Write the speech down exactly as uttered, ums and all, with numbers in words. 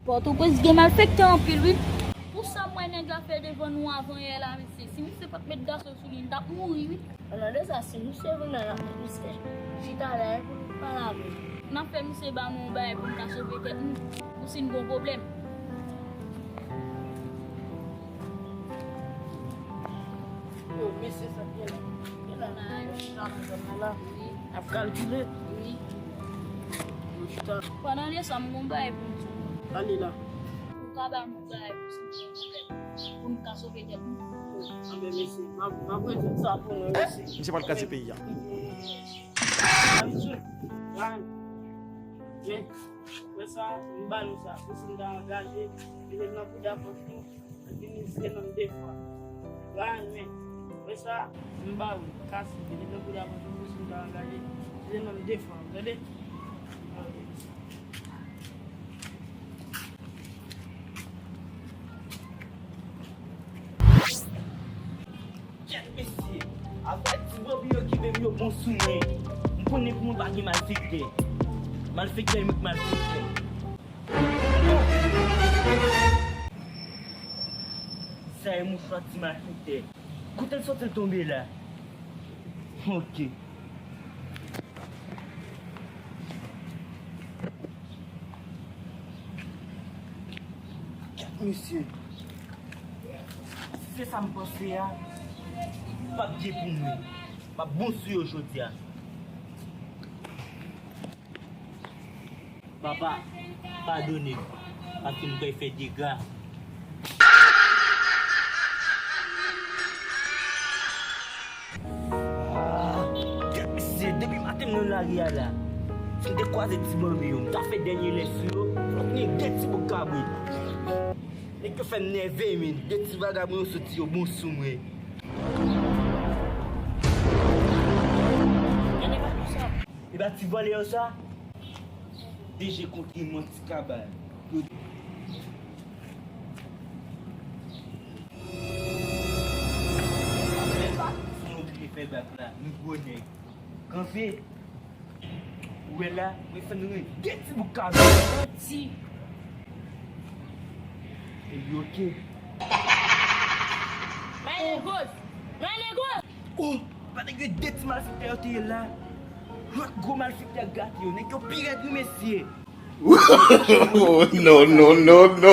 Pòtoprens gen malfektè anpil, wi. Pou sa m wè nèg la fè devan nou avan yè la, mesye. Si misye pa t met gasoy sou li, li t ap mouri, wi. Ann de sa, si misye vin la, l ap met misye chita la, e pou nou pale avè l. N ap fè misye ba nou yon bagay pou n ka sove tèt nou, pou si n gen yon pwoblèm. Yo, mesye, sa k gen la? Gen la, yo chita nan zòn nan la. Wi. Ap kalkile. Wi. Yo chita. Pandan de sa, m gon bagay pou m di w. Ale la. Ou ka ba m yon bagay pou si n gen yon pwoblèm, pou n ka sove tèt nou. Anben, mesye, m ap, m ap rezoud sa pou nou, mesye. Misye pral kraze peyi a. Abitye. Ryan. Men, wè sa, m ba nou sa. Pou si n ta angaje, mete l nan bouda pòt nou. Epi nou vire nan m de fwa. Ryan, men, wè sa, m ba ou, kase, mete nan bouda pòt nou, si m ta angaje, vire nan m de fwa, ou tande? Kèt mesye, afè ti bòbi yo ki menm yo bon sou mwen. M konnen pou mwen pa gen malfektè. Malfektè, mwen k malfektè. Sa e mouchwa ti malfektè. Kote l soti l tonbe la? Ok. Gad misye. Si se sa m panse a, p ap byen pou mwen. M ap bon sou yo jodi a. Papa, padone m, paske m kwè fè dega. Ah, gad mesye, depi maten m nan lari a la. Si m te kwaze ti bòbi yo, m ta fè dènye lè sou yo, fòk gen de ti bouk kabrit. Nèg yo fè m nève, men de ti vagabon yo soti yo bon sou mwen. E pa ti vòlè yo sa? D J kontre manti kabal. Yo bliye fè bak la, nou gwo nèg. Kanpe. Ou wè la, mwen fè nou de ti bouk kabal. Manti. Epi ok. Mwen negos. Mwen negos. Oh, pa nèg yo de ti malfektè yo te ye la. Lòt gwo malfektè gate yo, nèg yo pi rèd wi mesye. Oh, no, no, no, no.